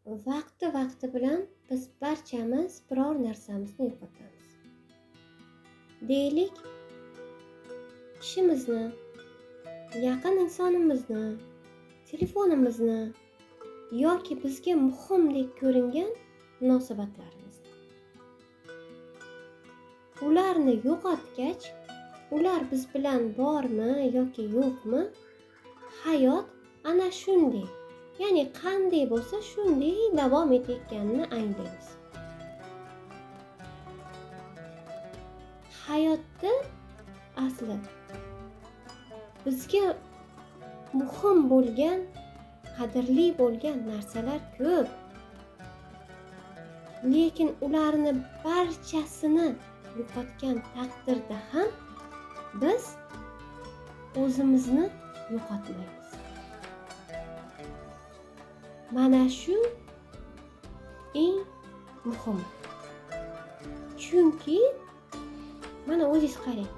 Vaqti-vaqti bilan biz barchamiz biror narsamizni yo'qotamiz. Deylik, ishimizni, yaqin insonimizni, telefonimizni yoki bizga muhimdek ko'ringan munosabatlarimizni. Ularni yo'qotgach, ular biz bilan bormi yoki yo'qmi, hayot ana shunday, ya'ni qanday bo'lsa shunday davom etayotganini anglaymiz. Hayotda asli bizga muhim bo'lgan, qadrli bo'lgan narsalar ko'p. Lekin ularni barchasini yo'qotgan taqdirda ham biz o'zimizni yo'qotmaymiz. Mana shu eng muhimi. Chunki mana o'zingiz qarang,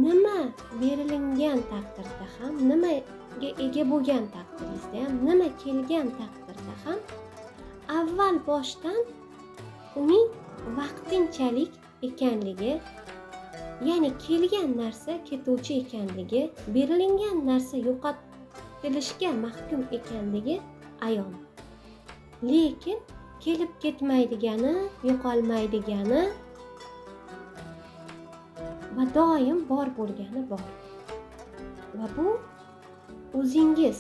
nima berilingan taqdirda ham, nimaga ega bo'lgan taqdiringizda ham, nima kelgan taqdirda ham avval boshdan uning vaqtinchalik ekanligi, ya'ni kelgan narsa ketuvchi ekanligi, berilingan narsa yo'qotilishga mahkum ekanligi ayon. Lekin kelib ketmaydigani, yo'qolmaydigani va doim bor bo'lgani bor. Va bu o'zingiz.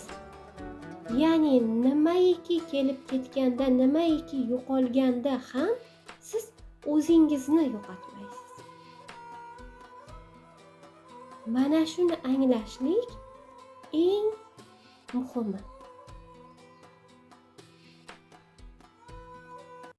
Ya'ni nimaiki kelib ketganda, nimaiki yo'qolganda ham siz o'zingizni yo'qotmaysiz. Mana shuni anglashlik eng muhimi.